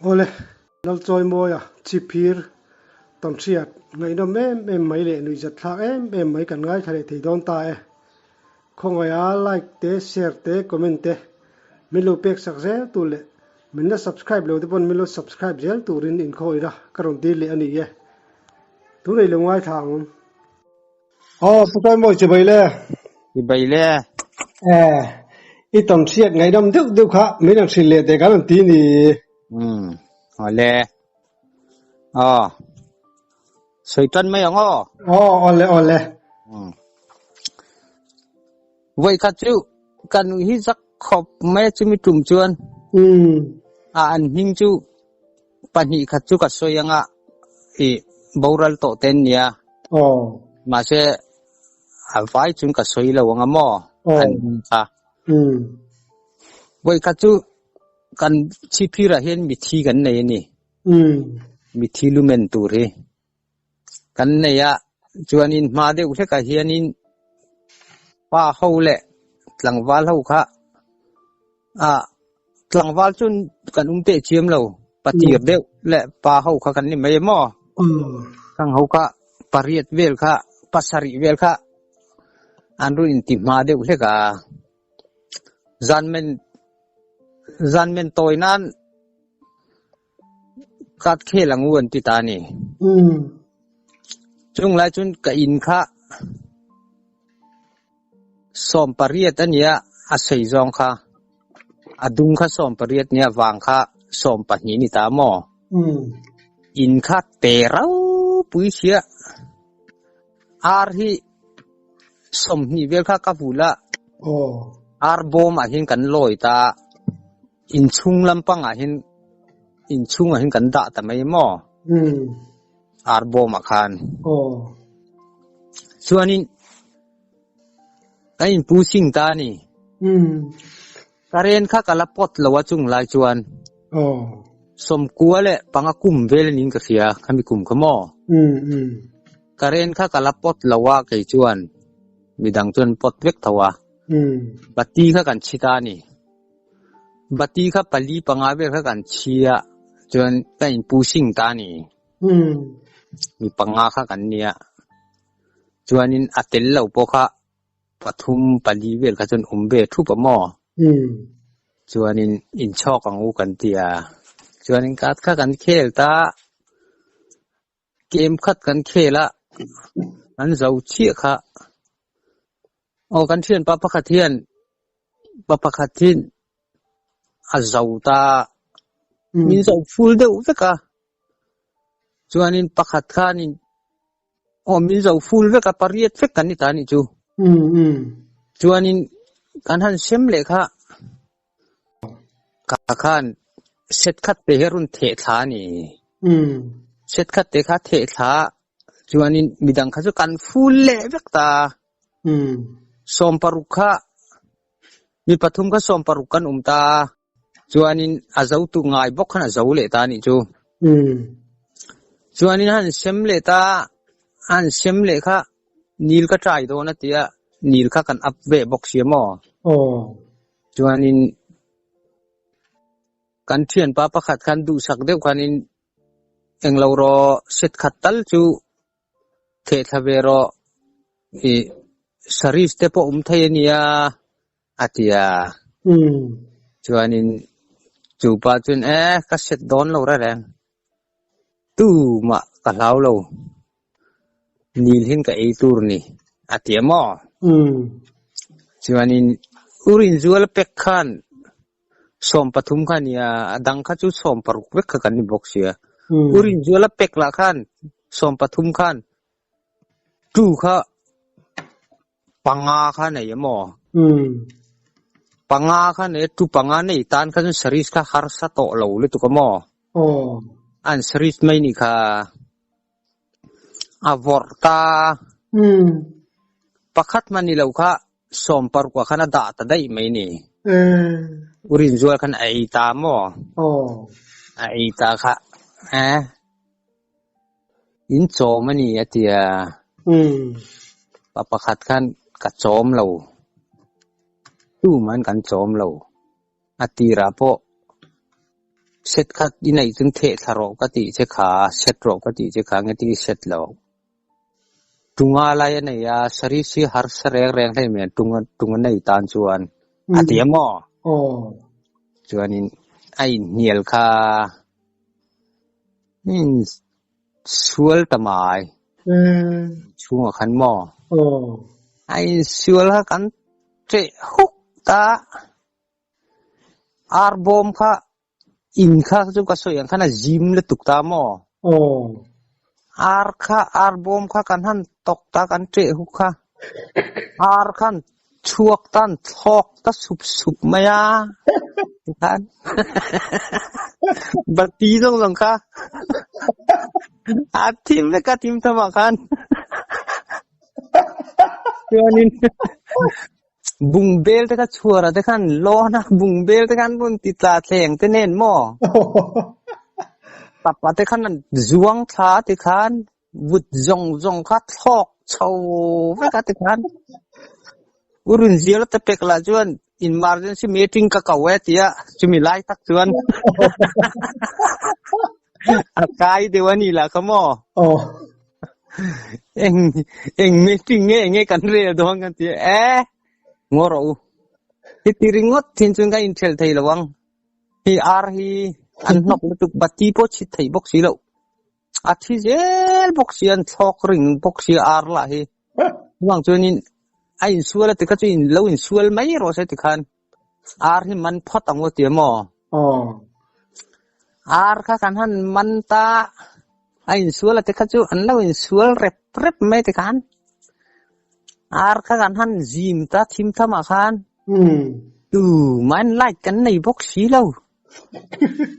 Awle, Lalchawimawia chhiphir tawnhriat ngaihnawm em em mai leh nuihzat thlak em em mai kan ngaithla leh thei dawn ta e. Khawngaiha like te, share te, comment te min lo pek sak zel tur leh min la subscribe lo te pawn min lo subscribe zel turin inkhawih a ka rawn dil leh a ni e. Tunei lo ngaithla ang. Aw, Pu Chawimawi chibai le. Chibai le. Eh, i tawn hriat ngaihdam deuh deuh kha min han hrilh leh teh kan rawn ti ni. Umm, awle. Aw, sawi tan mai ang aw. Aw, awle, awle. Umm. Vawi khat chu ka nui hi zak khawp mai a chumi tum chuan. Umm. A an hming chu pahnih khat chu ka sawi anga i boral tawh te an nia. Aw. Mahse a vai chuan ka sawi lo anga maw an hming kha. Umm. Vawi khat chu kan chhiphirah hian mithi kan nei a ni. Umm. Mithi lumen tur hi. Kan nei a, chuanin hma deuh hlekah hianin pa ho leh tlangval ho kha ah tlangval chu kan um teh chiam lo patir deuh leh pa ho kha kan ni mai emaw khang ho kha pariat vel kha pasarih vel kha an rawn inti hma deuh hlek a zan men zan men tawi nan Kat khel ang u an ti ta a ni. Chung lai chuan ka in kha 18 a nia, a sei zawng kha. A dung kha 18 nia, vang kha 12 ni ta maw? In kha te rau pui sia. Ar hi 20 vel kha ka vul a. Ar bawm ah hian kan lawi ta a. Inchhung lampangah hian inchhungah hian kan dah ta mai maw? Ar bawmah khan. Chuanin kan inpu sing ta a ni. Current kha ka la pawt lo a chung lai chuan. 95 kum vel anin ka hria khami kum kha maw? Current kha ka la pawt lo a kei chuan midang chuan pawt vek tho a. Bati kha kan chhi ta a ni. Bati kha pali panga vel kha kan chhi a, chuan ka inpu sing ta a ni. Mi panga kha kan nia. Chuanin a tel lo pawh kha pathum pali vel kha chuan awm ve thup a maw? Chuanin inchhawk ang u kan ti a. Chuanin card kha kan khel ta a. Game khat kan khel a, an zo chiah kha. Aw kan thianpa pakhat hian pa pakhat hi a zo ta min zo full deuh vek a chuanin pakhat khanin aw min zo full vek a pariat vek kan ni ta anih chu chuanin kan han sem leh kha Ka khan set khat te hi a rawn theh thla a ni. Set khat te kha theh thla chuanin midang kha chu kan full leh vek ta. 60 kha mi pathum kha 60 kan um ta. Chuanin a zo tu ngai bawk khan a zo leh ta anih chu. Chuanin han sem leh ta, han sem leh kha Nil ka try dawn a tia, Nil kha kan up ve bawk sia maw? Chuanin kan thianpa pakhat khan duhsak deuh khanin englo rawh set khat tal chu theh thla ve rawh ih saris te pawh awm thei ania a ti a. Chuanin chu pa chuan e ka set dawn lo reng reng tumah ka hlau lo Nil hian ka ei tur ni a ti a maw? Chuanin U Rinzuala pek khan 13 kha a nia, a dang kha chu 60 vek kha kan ni bawk sia. U Rinzuala pek lah khan 13 khan tu kha panga kha nei a maw? Panga kha nei a, tu panga nei tan kha chuan series kha harsa tawh lo lutuk a maw? An series mai ni kha. A vawrh ta. Pakhat hman ni lo kha 60 ah khan a dah ta daih mai ni. U Rinzual khan a ei ta maw? A ei ta kha eh in chawm a ni a ti a. Pa pakhat khan ka chawm lo. Tuman kan chawm lo. A tirah pawh Set kha i neih chuan theh thla rawh ka tih che kha, set rawh ka tih che kha nge ti set lo. Tunga lai a nei a, service hi harsa reng reng hlei mai tunga tunga nei tan chuan a ti a maw? Chuanin a inhnial kha in sual ta mai. Chhungah khan maw? A insual kha kan ṭeh huk ta. Ar bawm kha in kha chu ka sawi ang khan a zim lutuk ta maw? Ar kha ar bawm kha kan han tawk ta kan ṭeh huk kha. Ar khan chhuak ta an thlawk ta sup sup mai a. Tikhan bati zawng zawng kha a thim vek a thim thamah khan. Chuanin Bungbel te kha chhuara te khan lawn a, bungbel te khan rawn ti tla thleng te nen maw? Tapa te khan an zuang thla ti khan vut zawng zawng kha thlawk chho vek a ti khan. U Rinziala te pek lah chuan emergency meeting ka ko e tia chumi lai tak chuan a kai deuh a ni lah kha maw? Eng eng meeting nge enge kan rel dawn kan ti e ngaw rawh u heti ringawt thin chuan ka inṭhelh thei lo ang hi ar hi an hnawk lutuk bati pawh chhit thei bawk si loh a thi zel bawk si an thlawk ring bawk si ar lah hi chuvang chuanin a insual a tikha chu in lo insual mai rawh se tikhan ar hi man phawt ang u tia maw? Ar kha kan han man ta a insual a te kha chu an lo insual rep rep mai te khan ar kha kan han zim ta thim tham ah khan tu man light kan nei bawk si lo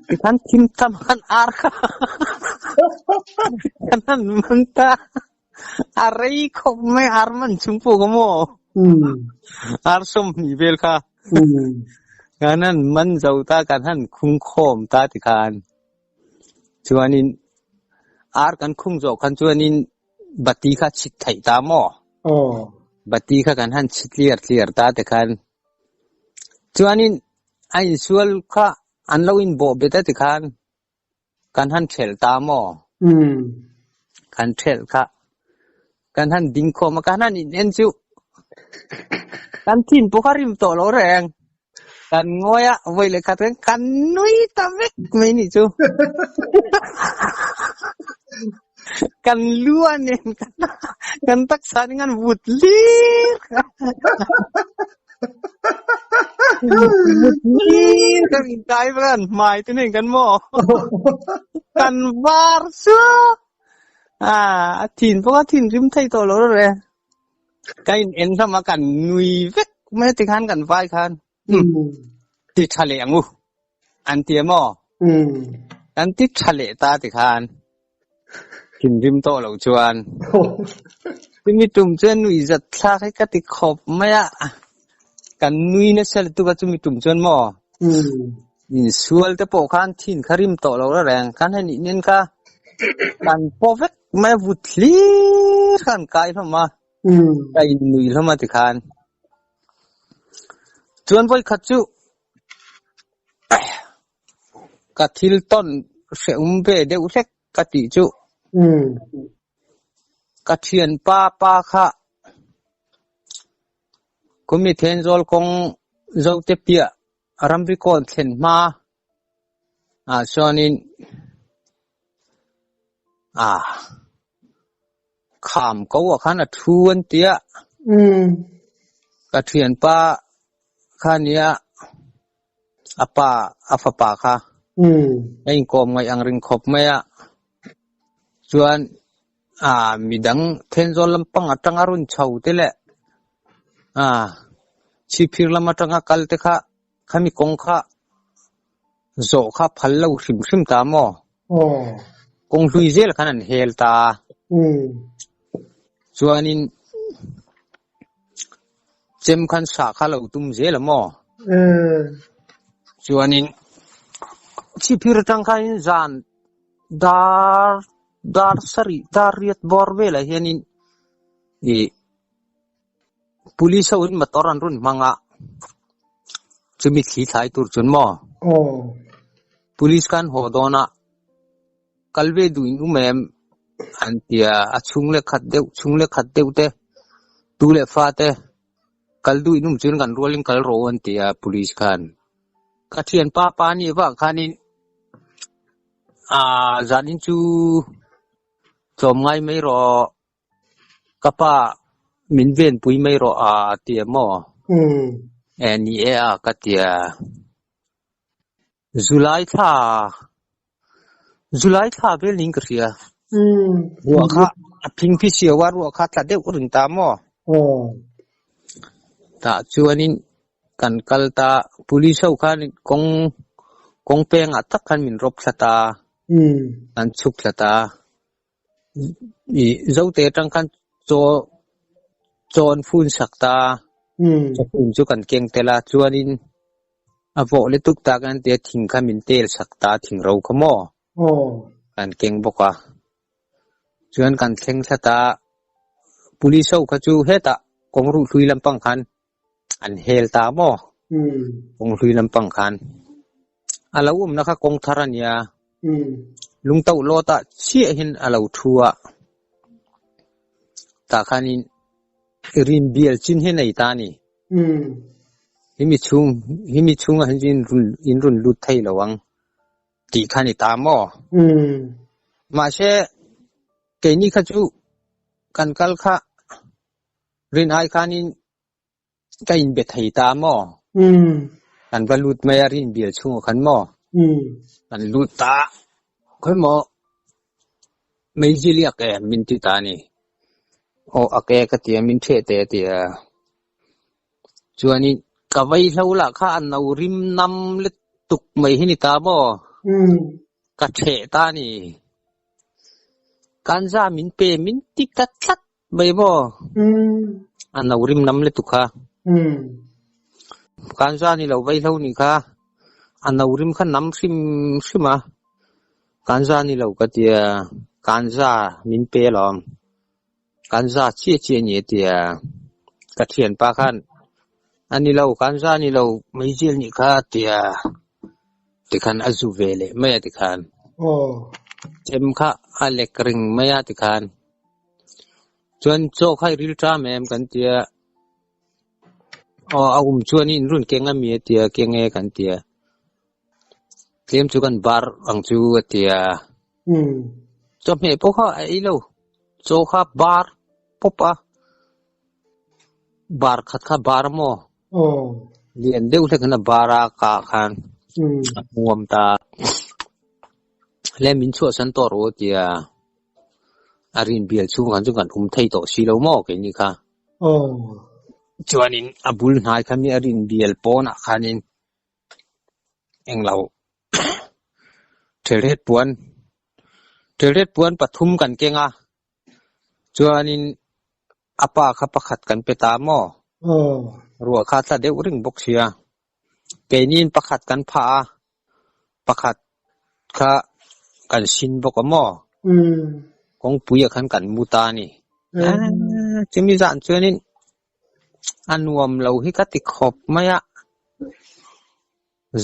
ti khan thim tham khan ar kha kan han man ta A rei khawp mai ar man chung pawh ka maw? Ar sawmhnih vel kha. Kan han man zo ta, kan han khung khawm ta ti khan. Chuanin ar kan khung zawh khan chuanin bati kha chhit theih ta maw? Bati kha kan han chhit tliar tliar ta ti khan. Chuanin a insual kha an lo inbawh bet a ti khan. Kan han ṭhelh ta maw? Kan ṭhelh kha. Kan han ding khawm a, kan han in en chu. Kan thin pawh kha rim tawh lo reng. Kan ngawi a, vawi leh khat khan kan nui ta vek mai nih chu. Kan lu a nen kan taksa ning an vut lir. Vut lir kan inkai vek an hmai te nen kan maw. Kan var suak. A thin pawh a thin rim thei tawh lo reng e. Ka in en hlawm a kan nui vek mai tikhan kan vai khan. Ti tha leh ang u. An ti emaw? Kan ti tha leh ta ti khan thinrim tawh lo chuan chumi tum chuan nui zat thlak hi ka ti khawp mai a, kan nui nasa lutuk a chumi tum chuan maw insual te pawh khan thin kha rim tawh lo reng khan hei nih nen kha kan paw vek mai a vut hlir khan kai hlawm a. Ka innui hlawm a tikhan. Chuan vawikhat chu ka thil tawn hrehawm ve deuh hlek ka tih chu ka thianpa pa kha Kumi Thenzawl kawng Zote piah ramri kawn thlen hma ah chuanin ah Kham ko ah khan a thu an ti a. Ka thianpa kha nia a pa a fapa kha a inkawm ngaih ang ring khawp mai a. Chuan ah midang Thenzawl lampang atanga rawn chho te leh ah Chhipphir lam atanga kal te kha khami kawng kha zawh kha phal lo hrim hrim ta maw? Kawng hlui zel khan an hel ta a. Chuanin chem khan sah kha lo tum zel a maw? Chuanin chhiphir atang khanin zan dar dar sarih dar riat bawr velah hianin ih Police ho in motor an rawn hmang a, chumi thli thlai tur chuan maw? Police khan haw dawn a, kal ve duh in um em? An ti a, a chhung leh khat deuh, chhung leh khat deuh te, tu leh fa te kal duh in um chuan kan rualin kal rawh u an ti a police khan. Ka thianpa pa nih vang khanin aa zanin chu tlawm ngai mai rawh, ka pa min venpui mai rawh a ti a maw? E ni e a ka ti a. July thla July thla vel niin ka hria. Ruah kha a phing phi siau a, ruah kha tla deuh ring ta maw? Tah chuanin kan kal ta, police ho khan kawng kawng pengah tak khan min rawp thla ta, an chhuk thla ta. Ih Zote atang khan chaw chaw an fun sak ta, chaw fun chu kan keng tel a, chuanin A vawh lutuk tak an tia thing kha min tel sak ta thing ro kha maw? Kan keng bawk a. Chuan kan thleng thlat a, police ho kha chu hetah kawng ruh hlui lampang khan an hel ta maw? Kawng hlui lampang khan. A lo awmna kha kawng thar a nia. Lungtauh lawtah chiah hian a lo thu a. Tah khanin rin bial chin hi a nei ta a ni. Himi chhung himi chhungah hian in run in run lut thei lo ang tih kha a ni ta maw? Mahse keini kha chu kan kal kha rin ai khanin ka inbe thei ta maw? Kan va lut mai a rin bial chhungah khan maw? Kan lut ta khawi maw Meiji liak e min ti ta a ni. Aw ak e ka ti a, min ṭheh teh a ti a. Chuanin ka vaihlo lah kha a no rim nam lutuk mai hi ni ta maw? Ka ṭheh ta a ni. Kanza min pe min ti ta tlat mai maw? A no rim nam lutuk kha. Kanza ni lo vaihlo ni kha a no rim kha nam hrim hrim a. Kanza ni lo ka tia, kanza min pe alawm. Kanza chiah chiah a ni a tia. Ka thianpa khan a ni lo, kanza ni lo, meizial nih kha a tia. Tikhan a zu ve leh mai a tikhan. Chem kha a lek ring mai a tikhan. Chuan chaw kha i ril ṭam em kan tia. Aw a um chuan in run keng a mi a tia, keng e kan tia. Tlem chu kan bar ang chu a ti a. Chawhmeh pawh kha a ei lo. Chaw kha bar pawp a. Bar khat kha bar maw? Lian deuh hlek khan a bar a kah khan a hmuam ta. Le min chhuahsan tawh rawh a ti a. A rin bial chhung khan chu kan um thei tawh si lo maw keini kha. Chuanin a bul hnai kha mi a rin bial pawnah khanin Englo Thelret puan Thelret puan pathum kan keng a, chuanin a pa kha pakhat kan pe ta maw? Ruah kha tla deuh ring bawk sia. Keiniin pakhat kan phah a, pakhat kha kan sin bawk a maw? Kawngpuiah khan kan mu ta a ni. Chumi zan chuanin A nuam lo hi ka ti khawp mai a,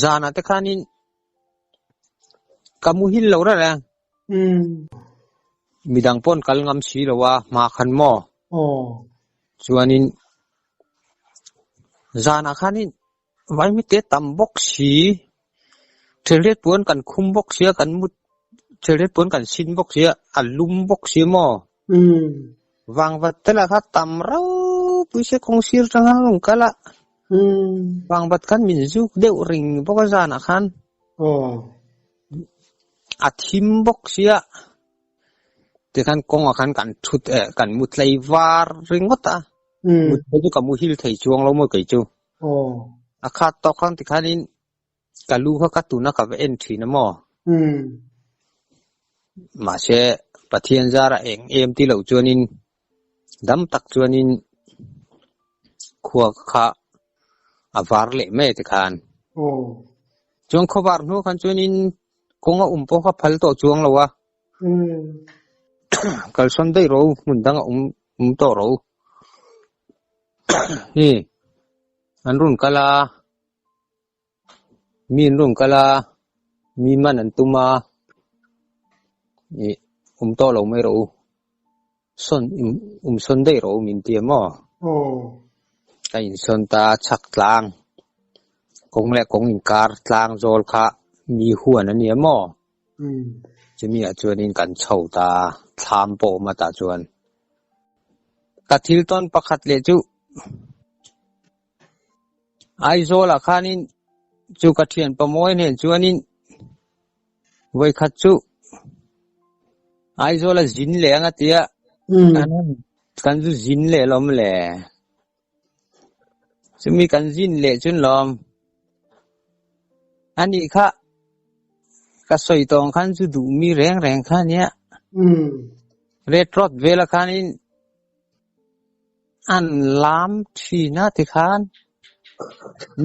zanah te khanin ka muhil lo reng reng. Midang pawh an kal ngam si lo a, hma khan maw? Chuanin zanah khanin vaimite tam bawk si, thilriat puan kan khum bawk si a, kan mut thilriat puan kan sin bawk si a, a lum bawk si maw? Vangvat te lah kha tam ropui se kawng sir tang a rawn kal a, vangvat khan min zuk deuh ring bawk a zanah khan a thim bawk sia tikhan kawngah khan kan thut eh kan mu tlei var ringawt a, mut phei chu ka muhil thei chuang lo maw kei chu. A khat tawk khan tikhanin Ka lu kha ka tuna ka va en thin a maw? Mahse, Pathian zara eng em ti loh chuanin dam tak chuanin khua kha a var leh mai a tikhan. Chuan khaw var hnu khan chuanin kawng a um pawh kha phal tawh chuang lo a. Kalsawn daih rawh u, hmun dang a um tawh rawh u. Hi, an rawn kal a. Mi an rawn kal a, Mi man an tum a, ih um tawh lo mai rawh u, sawn um sawn daih rawh u min ti a maw? Aw. Ka insawn ta chhak tlang, kawng leh kawng inkar tlang zawl kha mi huan a ni a maw? Chumi ah chuanin kan chho ta thlam pawh awm a tah chuan ka thil tawn pakhat leh chu Aizawl ah khanin chu ka thian pamawi hnen chuanin vawikhat chu Aizawl a zin leh ang a tia kan zu zin leh lawm le. Chumi kan zin leh chun lawm. Ani kha ka sawi tawng khan chu duh mi reng reng kha nia. Red Road vela khanin an lam thin a tikhan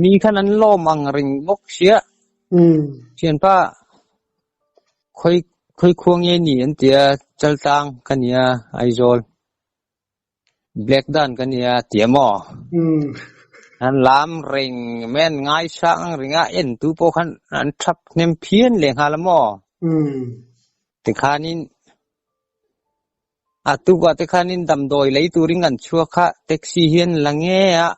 mi khan an lawm ang reng bawk sia. Thianpa khawi khawi khua nge ni an tia Chaltlang ka nia Aizawl. Black dan ka nia tia maw? An lam reng mai an ngaisang ang ring a, en tu pawh khan an thap hnem phian leh nghal a maw? Tikhanin a tukah te khanin damdawi lei turin kan chhuak kha taxi hian la nge a,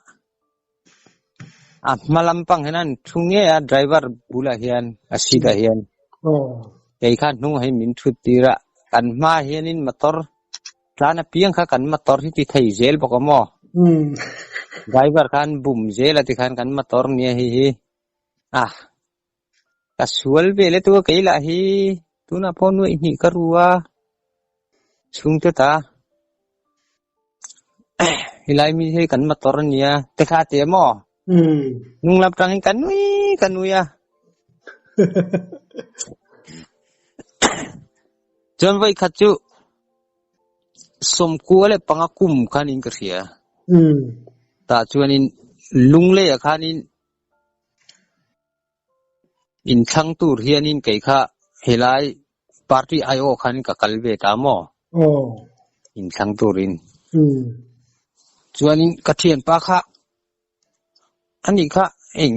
a hma lampang hian an thu nge a driver bulah hian a seat ah hian. Kei khan hnungah hian min thut tir a, kan hmaah hianin motor Tlan apiang kha kan motor hi ti thei zel bawk a maw? Driver khan bum zel a tikhan kan motor nia hi hi. Ah, ka sual vel e tu a kei lah hi tunah pawh nuaih hnih ka ru a, chhungte ta helai mi hei kan motor a nia te kha a ti a maw? Hnung lam tangin ka nui ka nui a. Chuan vawi khat chu sawmkua leh panga kum khanin ka hria. Tah chuanin lungleiah khanin inthlang tur hianin kei kha helai party aiawh khan ka kal ve ta maw? Inthlang turin. Chuanin ka thianpa kha Ani kha eng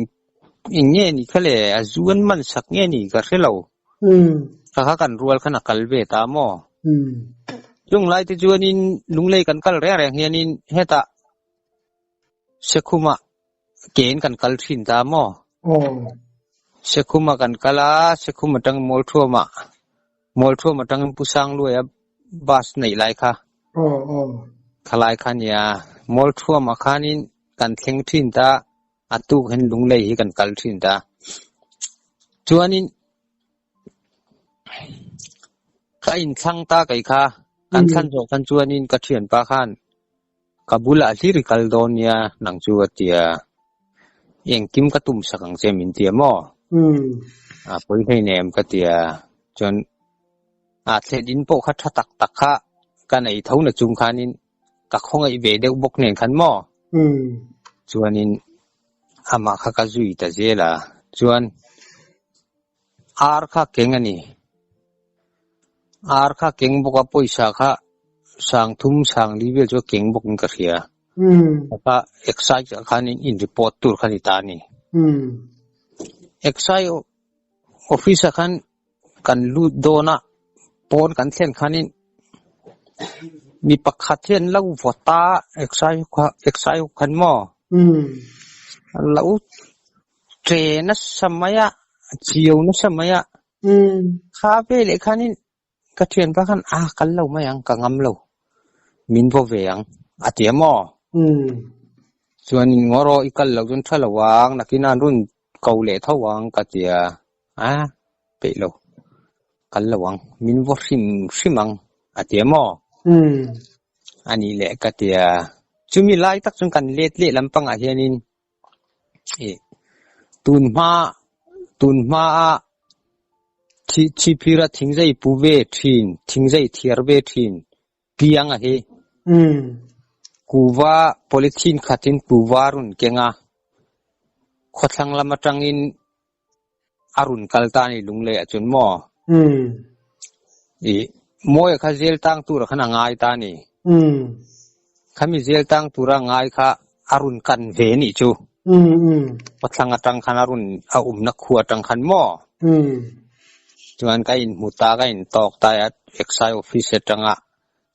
eng nge ni kha le a zu an man sak nge ni ka hre lo. Kha kha kan rual khan a kal ve ta maw? Chung lai te chuanin lunglei kan kal reng reng hianin hetah Sekhumah kein kan kal thin ta maw? Sekhumah kan kal a, Sekhum atang Mawlthuamah Mawlthuam atangin Pu Sangluaia bus neih lai kha khalai kha nia Mawlthuamah khanin kan thleng thin ta a tuk hian Lunglei hi kan kal thin ta chuanin ka inthlang ta kei kha kan thlan zawh khan chuanin ka thianpa khan ka bulah hlir i kal dawn nia nang chu a tia engkim ka tum sak ang che min tia maw a pawi hlei nem ka tia chuan a thlen in pawh kha tha tak tak kha ka nei tho na chung khanin ka khawngaih ve deuh bawk nen khan maw chuanin amah kha ka zui ta zel a chuan ar kha keng a ni. Ar kha keng bawk a pawisa kha sang thum sang li vel chu a keng bawk in ka hria. Kha excise ah khan in report tur kha ni ta a ni. Excise office ah khan kan lut dawn a pawn kan thlen khanin mi pakhat hian lo vaw ta excise kha excise khan maw lo che nasa mai a chiau nasa mai a. Kha veleh khanin ka thianpa khan a kal lo mai ang ka ngam lo min vaw ve ang a ti a maw? Chuanin ngaw rawh i kal loh chuan tha lo ang nakin an rawn ko leh tho ang ka ti a, a peih lo kal lo ang min vaw hrim hrim ang a ti a maw? A nih leh ka ti a, chumi lai tak chuan kan let leh lampangah hianin Tun hma tun hma a thi chhiphira thingzai pu ve thin thingzai thiar ve thin piang a hi kuva polythene khatin kuva a rawn keng a khawthlang lam atangin a rawn kal ta a ni lunglei ah chuan maw ih mawi kha zel tang tur ah khan a ngai ta a ni khami zel tang tura ngai kha a rawn kan ve a nih chu khawthlang atang khan a rawn a awmna khua atang khan maw. Chuan ka inhmu ta, ka intawk ta a, Excise office atanga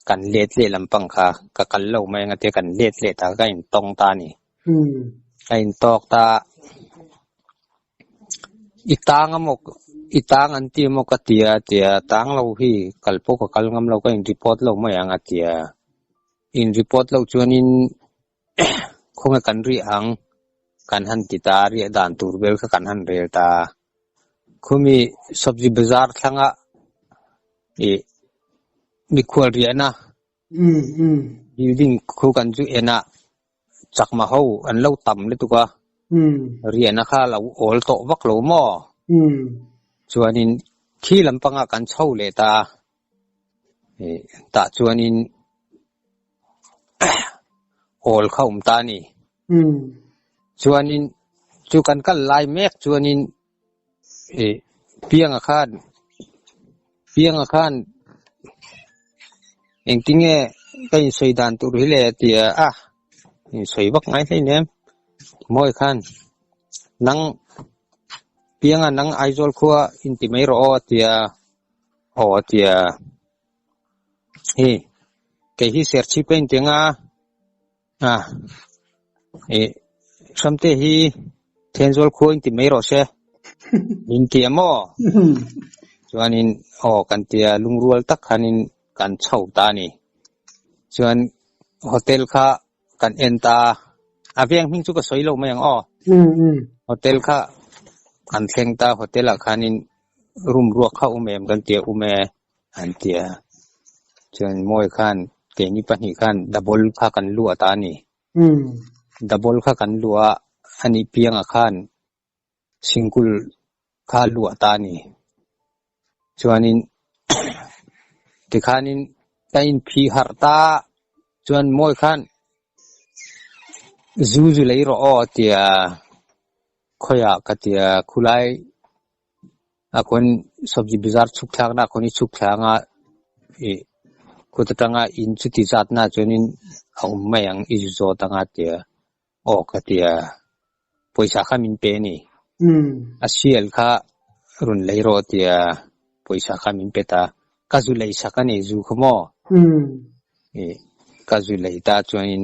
kan let leh lampang kha ka kal lo mai ang a tia kan let leh ta ka intawng ta a ni. Ka intawk ta i tang a maw i tang an ti maw ka tia a tia tang lo hi kal pawh ka kal ngam lo ka in report lo mai ang a tia. In report loh chuanin khawnge kan riah ang kan han ti ta a, riah dan tur vel kha kan han rel ta a. Khumi sabzi bazar thlanga ih mikhual riahna building khu kan chu en a, chakma ho an lo tam lutuk a, riahna kha a lo awl tawh vak lo maw? Chuanin khi lampangah kan chho leh ta a. Tah chuanin awl kha awm ta a ni. Chuanin chu kan kal lai mek chuanin Pianga khan Pianga khan engtinge ka insawi dan tur hi le a ti a, a insawi vak ngai hlein em. Mawi khan nang Pianga nang Aizawl khua inti mai rawh aw a ti a. Aw a ti a, hei kei hi Serchhip ka inti anga a ih Hramte hi Thenzawl khua inti mai rawh se min ti a maw? Chuanin aw kan ti a, lungrual tak khanin kan chho ta a ni. Chuan hotel kha kan en ta a, a veng hming chu ka sawi lo mai ang aw. Hotel kha kan thleng ta a, hotel ah khanin room ruak kha um em kan ti a, um e an ti a. Chuan Mawi khan keini pahnih khan double kha kan luah ta a ni. Double kha kan luah a, ani piangah khan single kha luah ta a ni. Chuanin tikhanin ka inphih harh ta a, chuan Mawi khan zu zu lei rawh aw a ti a, khawiah ka ti a, khulai a khawn sabzi bazar chhuk thlakna a khawn i chhuk thla anga ih kut atanga in chuti zatna chuanin a awm mai ang i zu zawt anga a ti a, aw ka ti a, pawisa kha min pe a ni. A sial kha rawn lei rawh a ti a, pawisa kha min pe ta, ka zu lei sak a ni zu kha maw? Ih ka zu lei ta chuanin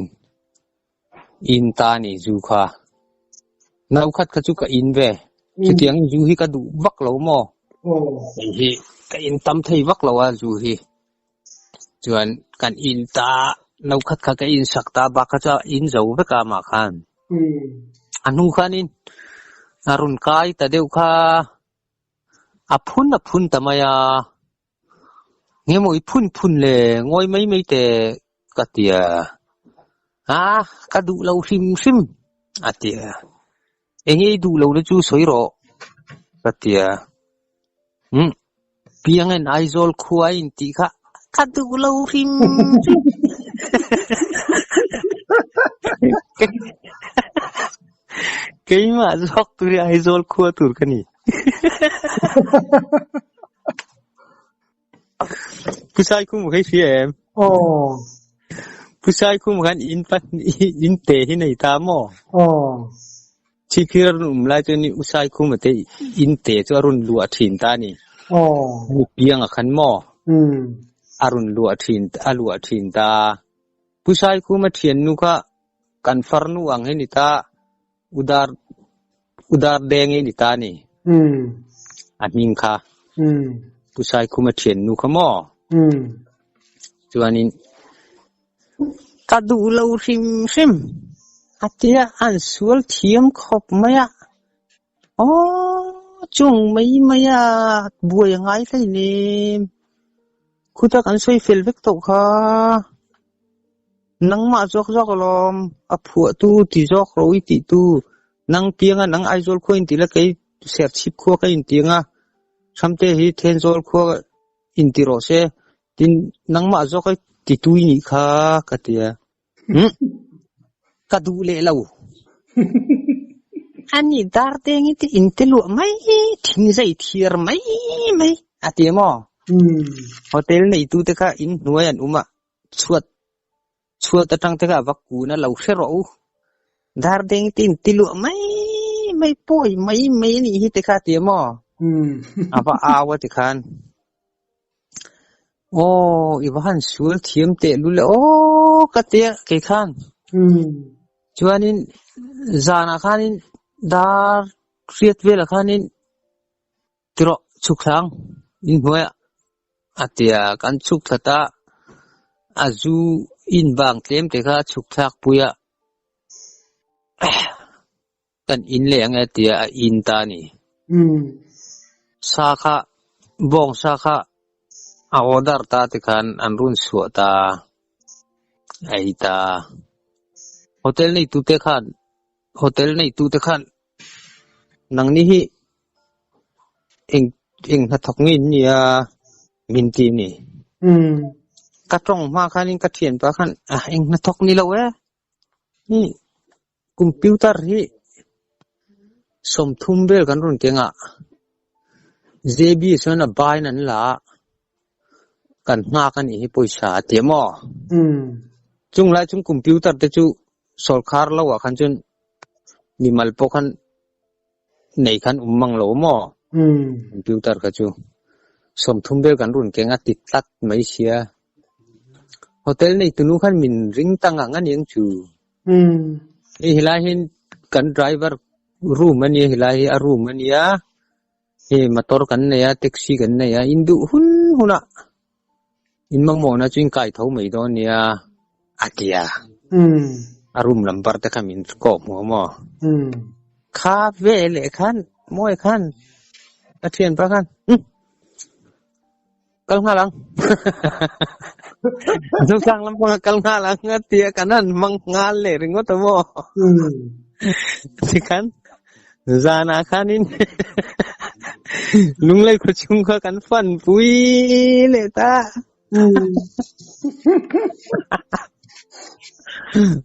In ta ni zu kha. Nau khat kha chu ka in ve. Chutiang zu hi ka duh vak lo maw? Hei hi ka in tam thei vak lo a zu hi. Chuan kan in ta nau khat kha ka in sak ta bak kha chu a in zo vek a amah khan. A hnu khanin a rawn kai ta deuh kha a phun a phun ta mai a. Nge maw i phun phun le ngawi mai mai te ka ti a, a ka duh lo hrim hrim a ti a, enge i duh lo na chu sawi rawh ka ti a, umm Piangen Aizawl khua a intih kha ka duh lo hrim hrim. Keimah zawk tur hi Aizawl khua tur ka ni. Pu Saikhum kha i hria em? Aw. Pu Saikhum khan in pahnih in te hi nei ta maw? Aw. Chhipphir a rawn um lai chuan U Saikhuma te in te chu a rawn luah thin ta a ni. Aw. Hemi piangah khan maw? Umm. A rawn luah thin a luah thin ta. Pu Saikhuma thiannu kha kan farnu ang hi ni ta. Udar Udar deng i ni ta ni. A hming kha. Pu Saikhuma thiannu kha maw? Chuanin ka duh lo hrim hrim a tia an sual thiam khawp mai a. Aw chung mai mai a buai a ngai hleinem. Khuta kan sawi fel vek tawh kha. Nangmah zawk zawk alawm, a phuahtu ti zawk ro i tihtu, nang pianga nang Aizawl khua inti la kei Serchhip khua ka inti anga Hramte hi Thenzawl khua inti rawh se, tin nangmah zawk i titu i nih kha ka ti a. Umm ka duh leh lo. Ani dar deng i ti inte luah mai, thing zai thiar mai mai a ti maw? Hotel neitute kha in hnuai an um a. Chhuat chhuat atang te kha a va kun a lo hre rawh u. Dar deng te in ti luah mai mai pawi mai mai a nih hi te kha a ti a maw? A va au a tikhan Aw i va han sual thiam teh lul e aw ka tia kei khan. Chuanin zanah khanin dar hriat velah khanin Tirawh chhuk thlang in hnuaiah a tia kan chhuk thlat a, a zu in bang tlem te kha a chhuk thlak pui a, kan in leh ang e tia a in ta a ni. Sa kha bawng sa kha a order ta tikhan an rawn chhuah ta a ei ta. Hotel neitute khan hotel neitute khan Nangni hi eng eng hnathawk nge in nia min ti a ni. Ka tawng hma khanin ka thianpa khan ah eng hnathawk ni lo e, hi computer hi 30 vel kan rawn keng a, JB chuan a bain an la a, kan nghak a nih hi pawisa a ti a maw? Chung lai chung computer te chu sawrkhar lo ah khan chuan mimal pawh khan nei khan um mang lo maw? Computer kha chu 30 vel kan rawn keng a ti tlat mai sia. Hotel nei tunu khan min ring ta ngang a niang chu. Hei helai hian kan driver room a nia helai hi a room a nia. Hei motor kan nei a taxi kan nei a in duh hun hun a in mamawhna chu in kai tho mai dawn nia a ti a. A room number te kha min kawh hmu a maw? Kha ve leh khan mawi khan ka thianpa khan umm kal nghal ang Zosang lampanga kal nghal ang a ti a kan han hmang nghal leh ringawt a maw? Tikhan zanah khanin Lunglei khaw chhung kha kan fan pui leh ta.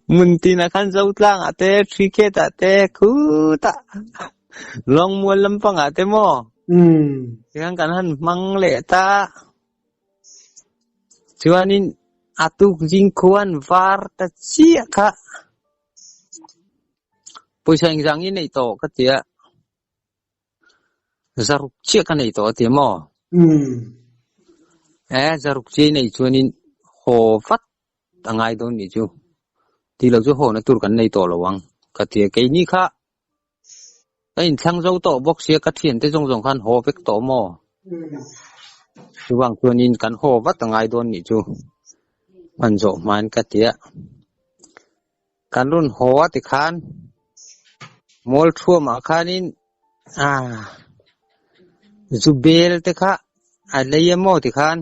Hmun tinah khan Zotlangah te, Hrikhetah te, khutah Lawngmual lampangah te maw? Tikhan kan han hmang leh ta. Chuanin a tuk zing khuan var ta chiah kha pawisa engzah nge nei tawh ka ti a, zaruk chiah ka nei tawh a ti a maw? E zaruk chiah i nei chuanin haw vat a ngai dawn nih chu. Ti lo chu haw na tur kan nei tawh lo ang ka ti a, keini kha Ka inthlang zo tawh bawk sia ka thiante zawng zawng khan haw vek tawh maw? Chuvang chuanin kan haw vat a ngai dawn nih chu an zawh hmain ka ti a. Kan rawn haw a tikhan mawl thuamah khanin ah zubel te kha a lei a maw tikhan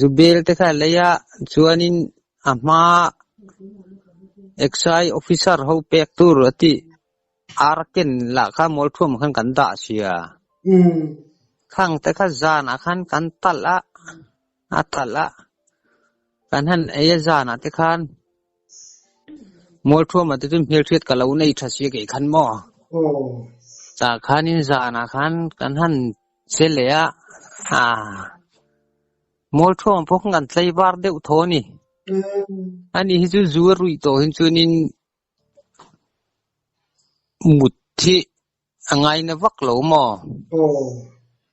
zubel te kha a lei a chuanin A hma Excise officer ho pek tur a tih ar ken lah kha mawl thuam khan kan dah sia. Khang te kha zanah khan kan talh a, a talh a, kan han ei a zanah te khan mawl thuamah te chuan hmelhriat ka lo nei tha sia kei khan maw. Tah khanin zanah khan kan han che leh a, ah. Mawl thuang pawh khan kan tlaivar deuh thaw a ni. Ani hi chu zu a ruih tawh hin chuanin mut hi a ngaina vak lo maw?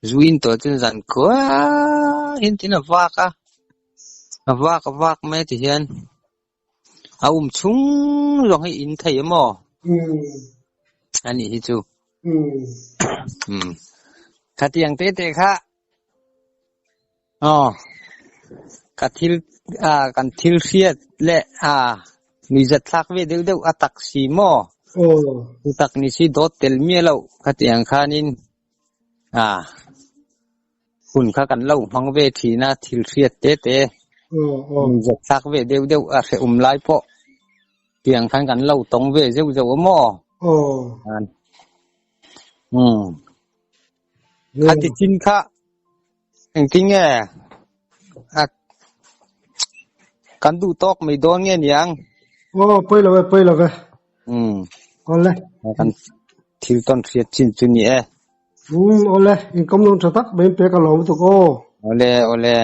Zu in tawh chuan zan khua hin tin a vak a, a vak a vak mai ti hian a um chhung zawng hi in thei a maw? Ani hi chu. Khatiang te te kha Aw, ka thil ah kan thil hriat leh ah nuihzat thlak ve deuh deuh a tak si maw? Chu tak ni si dawt tel miah loh khatiang khanin ah hun kha kan lo hmang ve thin a thil hriat te te nuihzat thlak ve deuh deuh a hrehawm lai pawh tiang khan kan lo tawng ve zeuh zeuh a maw? Umm. A ti chin kha engtin nge a kan duh tawk mai dawn nge niang? Aw, pawi lo e, pawi lo e. Umm. Awle. Kan thil tawn hriat chin chu ni e. Umm, awle. Inkawm lung tha tak mai in pek a lawm lutuk aw. Awle, awle.